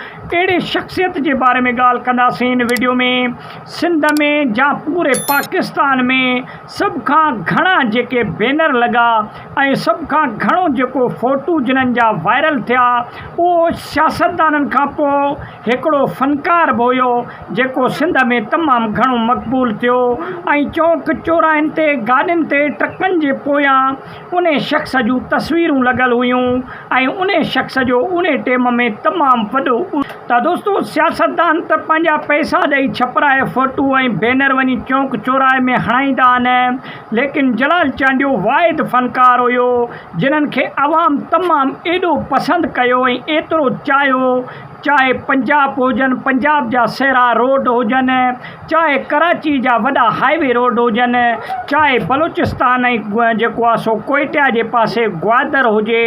اهڙي شخصيت جي باري ۾ ڳالهه ڪنداسين هن وڊيو ۾ سنڌ ۾ جا پوري پاڪستان ۾ سڀ کان گهڻا جيڪي بينر لڳا ۽ سڀ کان گهڻو جيڪو فوٽو جنھن جا وائرل ٿيا اهو سياستدانن کان پوء هڪڙو فنڪار به هيو جيڪو سنڌ ۾ تمام گهڻو مقبول ٿيو ۽ چونڪ چوراهن تي گاڏين تي ٽرڪن جي پويان انهي شخص جون تصويرون لڳل هيون ۽ انهي شخص جو انهي ٽيم ۾ تمام وڏو ته دوستو سياستدان ته پنهنجا پئسا ڏئي ڇپرائي فوٽو ۽ بينر وڃي چونڪ چوراهي ۾ هڻائيندا آهن ليڪن جلال چانڊيو واحد فنڪار هيو جنھن کي عوام تمام ايڏو پسند ڪيو ۽ ايترو چاهيو چاهي پنجاب هجن پنجاب جا سهرا روڊ هجن چاهي ڪراچي جا وڏا هاء وي روڊ هجن چاهي بلوچستان ۽ جيڪو آهي سو ڪوئٽيا جي پاسي گوادر هجي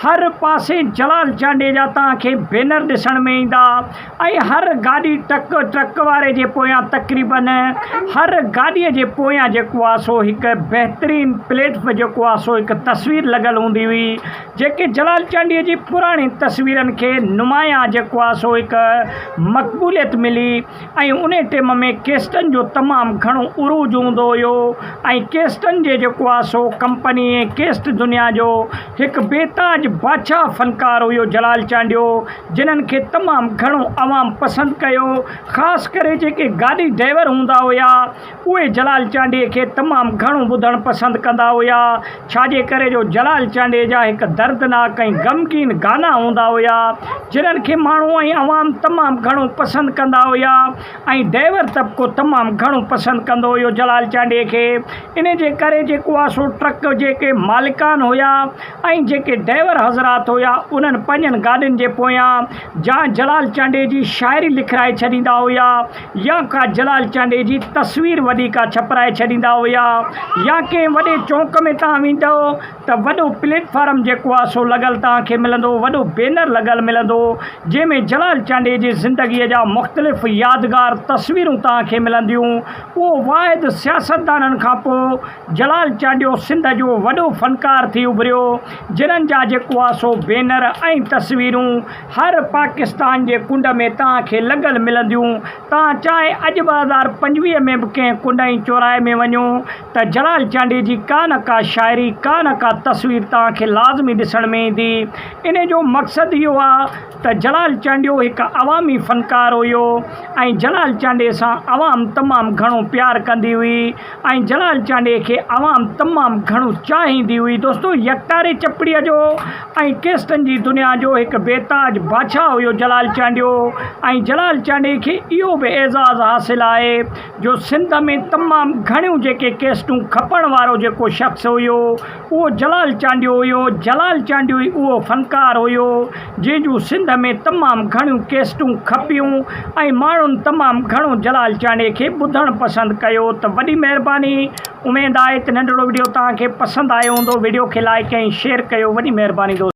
هر پاسي جلال چانڊيي جا توهان کي بينر ڏسڻ ۾ ايندا ۽ هر گاڏي ٽڪ ٽرڪ واري جي پويان تقريبن هر گاڏي جي پويان جيڪو آهي سو هڪ بهترين پليٽ جيڪو آهي سو هڪ تصوير لڳل هوندي هئي جيڪي جلال چانڊيي جي پراڻي تصويرن کي نمايان جيڪو آهي سو هڪ مقبوليت ملي ۽ انهي ٽيم ۾ ڪيسٽن جو تمام گهڻو عروج هوندو هيو ۽ ڪيسٽن جي جيڪو آهي سو ڪمپني ۽ ڪيسٽ دنيا جو هڪ بي تاج بادشاهه فنڪار هيو جلال چانڊيو جنھن کي تمام گهڻو عوام پسند ڪيو خاص ڪري جيڪي گاڏي ڊرائيور هوندا هيا اهي جلال چانڊيي کي تمام گهڻو ٻڌڻ پسند ڪندا هيا ڇاجي ڪري جو جلال چانڊيي جا هڪ دردناڪ ۽ غمگين گانا هوندا هيا جنھن کي ماڻهو ۽ عوام تمام گهڻو پسند ڪندا هيا ۽ ڊرائيور طبقو تمام گهڻو پسند ڪندو هيو جلال چانڊيي کي انهي جي ڪري جيڪو آ سو ٽرڪ جيڪي مالڪان هيا ۽ جيڪي ڊرائيور حضرات هيا انهن پنهنجن گاڏين جي پويان جا جلال چانڊيي جي شاعري لکرائي ڇڏيندا هيا يا ڪا جلال چانڊيي جي تصوير وڏي ڪا ڇپرائي ڇڏيندا هيا يا ڪنهن وڏي چونڪ ۾ تان ويندؤ ته وڏو پليٽ فارم جيڪو آ سو لڳل توهان کي ملندو، وڏو بينر لڳل ملندو، جنهن ۾ جلال چانڊيي جي زندگيء جا مختلف يادگار تصويرون توهان کي ملنديون. اهو واحد سياستدانن کان پوء جلال چانڊيو سنڌ جو وڏو فنڪار ٿي اڀريو، جنھن جا جيڪو آ سو بينر ۽ تصويرون هر پاڪستان جي ڪنڊ ۾ توهان کي لڳل ملنديون. توهان چاهي اڄ 2025 ۾ به ڪنهن ڪنڊ ۽ چوراهي ۾ وڃو ته جلال چانڊيي جي ڪا نه ڪا شاعري، ڪا نه ڪا تصوير توهان کي لازمي ڏسڻ ۾ ايندي. انهي جو مقصد اهو آ ته جلال چانڊيو هڪ عوامي فنڪار هيو ۽ جلال چانڊيي سان عوام تمام گهڻو پيار ڪندي هئي ۽ جلال چانڊيي کي عوام تمام گهڻو چاهيندي هئي. دوستو يڪتاري چپڙيء جو ۽ ڪيسٽن جي دنيا جو هڪ بيتاج بادشاهه هيو جلال چانڊيو ۽ جلال چانڊيي کي اهو به اعزاز حاصل آهي جو سنڌ ۾ تمام گهڻيون جيڪي ڪيسٽون کپڻ وارو جيڪو شخص هيو اهو جلال چانڊيو هيو، جلال چانڊيو ئي اهو فنڪار هيو جنهن جون سنڌ ۾ تمام گهڻيون ڪيسٽون کپيون ۽ ماڻهن تمام گهڻو جلال چانڊيي کي ٻڌڻ پسند ڪيو ته وڏي مهرباني اميد آهي ته ننڍڙو وڊيو توهان کي پسند آيو هوندو وڊيو کي لائيڪ ۽ شيئر ڪيو وڏي مهرباني دوستو.